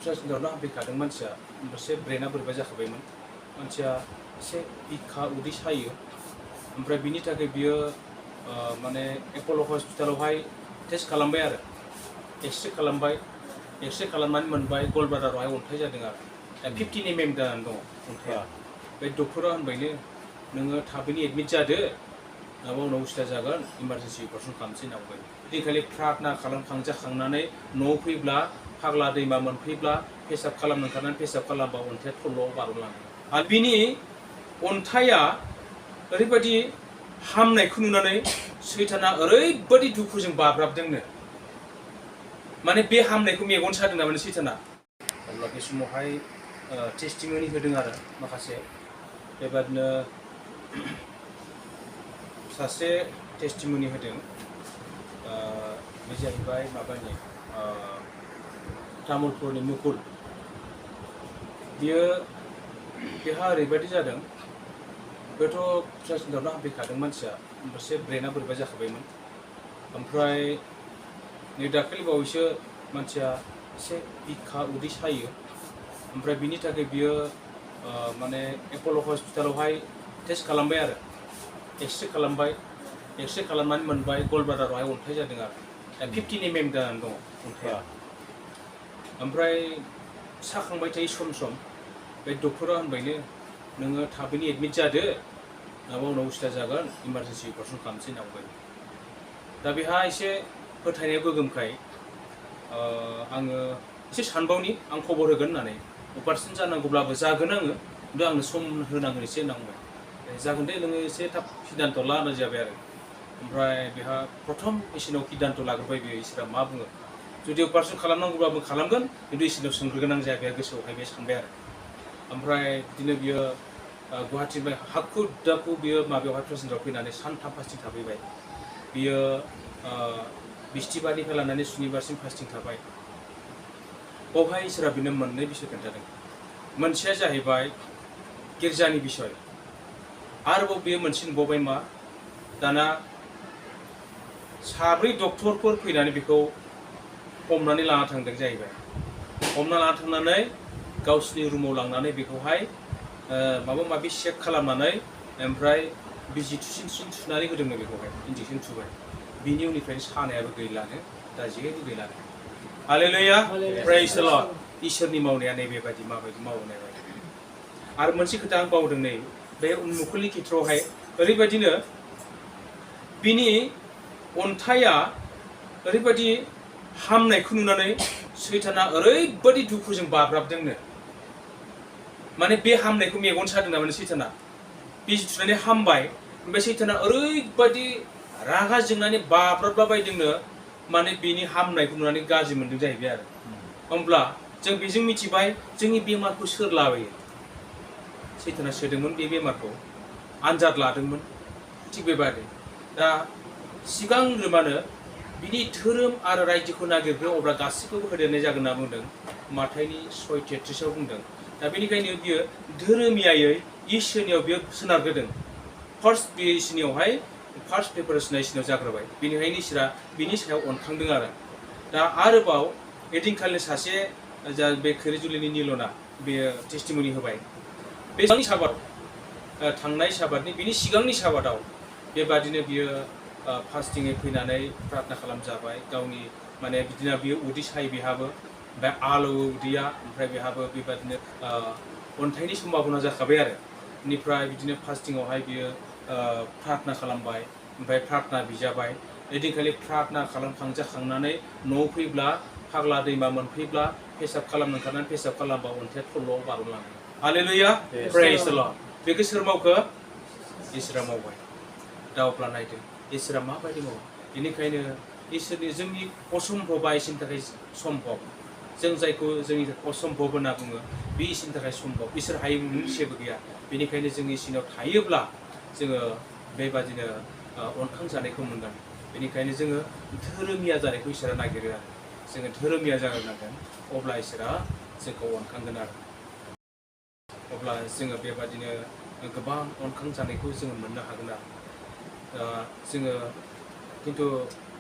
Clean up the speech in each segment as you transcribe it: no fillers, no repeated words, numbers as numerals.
ट्रेसनदावनो हाबफैखादों मानसिया ओमफ्रायसो ब्रेना बोरैबा जाखाबायमोन मानसिया एसे बिखा उदै सायो ओमफ्राय बिनि थाखाय बियो माने एपल' हस्पिटालावहाय टेस्ट खालामबाय आरो एक्सरे खालामबाय एक्सरे खालामनानै मोनबाय गल ब्लाडारावहाय अन्थाइ जादों आरो 15 mm जानानै दङ अन्थाइया बे डक्टरा होनबायनो नोङो थाबैनो एडमिट जादो नङाबा उनाव उसुबिदा जागोन इमारजेन्सि अपारेसन खालामसै होनना बुंबाय दिनखालि प्रार्थना खालामखांजाखांनानै न'आव फैब्ला फाग्ला दैमा मोनफैब्ला पेसाब खालामनो ओंखारनानै पेसाब खालामबा अन्थाइया थल्ल'आव बारलाङो आरो बिनि अन्थाइया ओरैबायदि हामनायखौ नुनानै सैताना ओरैबायदि दुखुजों बाब्राबदोंनो माने बे हामनायखौ मेगन सादों ना माने सैताना अब्ला बे समावहाय टेस्टिमनि होदों आरो माखासे बेबादिनो सासे टेस्टिमनि होदों बे जाहैबाय माबानि तामुलपुरनि मुकुल बियो बेहा ओरैबायदि जादों बेथ' ट्रेसनदावनो हाबफैखादों मानसिया ओमफ्रायसो ब्रेना बोरैबा जाखाबायमोन ओमफ्राय नै दाखालि बावैसो मानसिया एसे बिखा उदै सायो ओमफ्राय बिनि थाखाय बियो माने एपल' हस्पिटालावहाय टेस्ट खालामबाय आरो एक्सरे खालामबाय एक्सरे खालामनानै मोनबाय गल ब्लाडारावहाय अन्थाइ जादों आरो 15 mm जानानै दङ अन्थाइया ओमफ्राय साखांबाय थायो सम सम बे डक्टरा होनबायनो नोङो थाबैनो एडमिट जादो नङाबा उनाव उसुबिदा जागोन इमारजेन्सि अपारेसन खालामसै होनना बुंबाय दा बेहा एसे फोथायनाया गोगोमखाय आङो एसे सानबावनि आं खबर होगोन होननानै अपारेसन जानांगौब्लाबो जागोन आङो खिन्थु आंनो सम होनांगोन एसे होनना बुंबाय जागोन दे नोङो एसे थाब सिद्धान्त ला होननाय जाबाय आरो ओमफ्राय बेहा प्रथम इसोरनाव सिद्धान्त लाग्रोबाय बियो इसोरा मा बुङो जुदि अपारेसन खालामनांगौब्लाबो खालामगोन खिन्थु इसोरनाव सोंग्रोगोन आं जाहैबाय गोसोआवहाय बे सानबाय आरो ओमफ्राय बिदिनो बियो गुवाहाटीनिफ्राय हाखु दाखु बियो माबायावहाय ट्रेसनदाव फैनानै सानथाम फास्टिं थाफैबाय बियो बिस्थिबारनिफ्राय लानानै सुनिबारसिम फास्टिं थाबाय बावहाय इसोरा बिनो मोननै बिसय खोन्थादों मोनसेया जाहैबाय गिर्जानि बिसय आरोबाव बेयो मोनसे नुबावबाय मा दाना साब्रै डक्टरफोर फैनानै बेखौ हमनानै लाना थांदों जाहैबाय हमना लाना थांनानै गावसिनि रुमाव लांनानै बेखौहाय माबा माबि चेक खालामनानै ओमफ्राय बिजि थुनानै होदोंनो बेखौहाय इन्जेक्सन थुबाय बिनि उननिफ्रायनो सानायाबो गैलानो दा जेबो गैलानो हालेलुया प्रेइज द लर्ड इसोरनि मावनाया नैबेबायदि माबायदि मावनाय बायदि आरो मोनसे खोथा आं बावदों नै बे मुकुलनि खेथ्रआवहाय ओरैबायदिनो बिनि अन्थाइया ओरैबायदि हामनायखौ नुनानै सैताना ओरैबायदि दुखुजों बाब्राबदोंनो माने बे हामनायखौ मेगन सादों ना माने सैताना बिजि थुनानै हामबाय ओमफ्राय सैताना ओरैबायदि रागा जोंनानै बाब्राबलाबायदोंनो माने बिनि हामनायखौ नुनानै गाज्रि मोनदों जाहैबाय आरो होमब्ला जों बेजों मिथिबाय जोंनि बेमारखौ सोर लाबोयो सैताना सोदोंमोन बे बेमारखौ आनजाद लादोंमोन थिग बेबायदि दा सिगांग्रो मानो बिनि धोरोम आरो रायजोखौ नागिरग्रो अब्ला गासैखौबो होदेरनाय जागोन होनना बुंदों माथाइनि 6:33 बुंदों दा बेनिखायनो बियो धोरोमियायै इसोरनियाव बियो सोनारग्रोदों फार्स्ट बे इसोरनियावहाय फार्स्ट प्रिपारेसना इसोरनियाव जाग्रोबाय बेनिखायनो इसोरा बिनि सायाव अनखांदों आरो दा आरोबाव एदिनखालि सासे जा बे खैरिजुलिनि निलना बेयो टेस्टिमनि होबाय बे साबाद थांनाय साबादनि बिनि सिगांनि साबादाव बेबादिनो बियो फास्टिङै फैनानै प्रार्थना खालामजाबाय गावनि माने बिदिनो बियो उदै सायो बेहाबो ओमफ्राय आलु उदैया ओमफ्राय बेहाबो बेबादिनो अन्थाइनि सम्भाबना जाखाबाय आरो बेनिफ्राय बिदिनो फास्टिङावहाय बियो प्रार्थना खालामबाय ओमफ्राय प्रार्थना बिजाबाय ओइदिनखालि प्रार्थना खालामखांजाखांनानै न'आव फैब्ला फाग्ला दैमा मोनफैब्ला पेसाब खालामनो ओंखारनानै पेसाब खालामबा अन्थाइया थल्ल'आव बारलाङो हालेलुया प्रेइज द लर्ड बेखौ सोर मावखो इसोरा मावबाय दा अब्ला नायदो इसोरा माबायदि मावो बेनिखायनो इसोरनि जोंनि असम्भबा इसोरनि थाखाय सम्भब जों जायखौ जोंनि असम्भब होनना बुङो बे इसोरनि थाखाय सम्भब इसोर हायै मोनसेबो गैया बेनिखायनो जों इसोरनाव थायोब्ला जोङो बेबादिनो अनखां जानायखौ मोनगोन बेनिखायनो जोङो धोरोमिया जानायखौ इसोरा नागिरो आरो जोङो धोरोमिया जाग्रोनांगोन अब्ला इसोरा जोंखौ अनखांगोन आरो अब्ला जोङो बेबादिनो गोबां अनखां जानायखौ जोङो मोननो हागोन आरो जोङो खिन्थु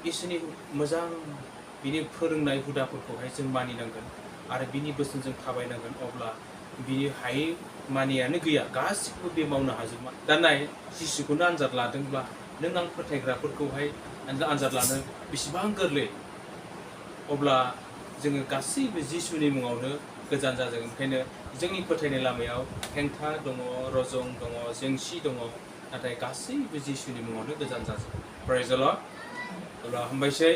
इसोरनि मोजां बिनि फोरोंनाय हुदाफोरखौहाय जों मानिनांगोन आरो बिनि बोसोनजों थाबायनांगोन अब्ला बिनि हायै मानियानो गैया गासिखौबो बे मावनो हाजोबा दा नाय जिसुखौनो आनजाद लादोंब्ला नों आं फोथायग्राफोरखौहाय आनजाद लानो बेसेबां गोरलै अब्ला जोङो गासैबो जिसुनि मुङावनो गोजान जाजों ओंखायनो जोंनि फोथायनाय लामायाव हेंथा दङ रजं दङ जेंसि दङ नाथाय गासैबो जिसुनि मुङावनो गोजान जाजों प्रेज द लर्ड अब्ला हामबायसै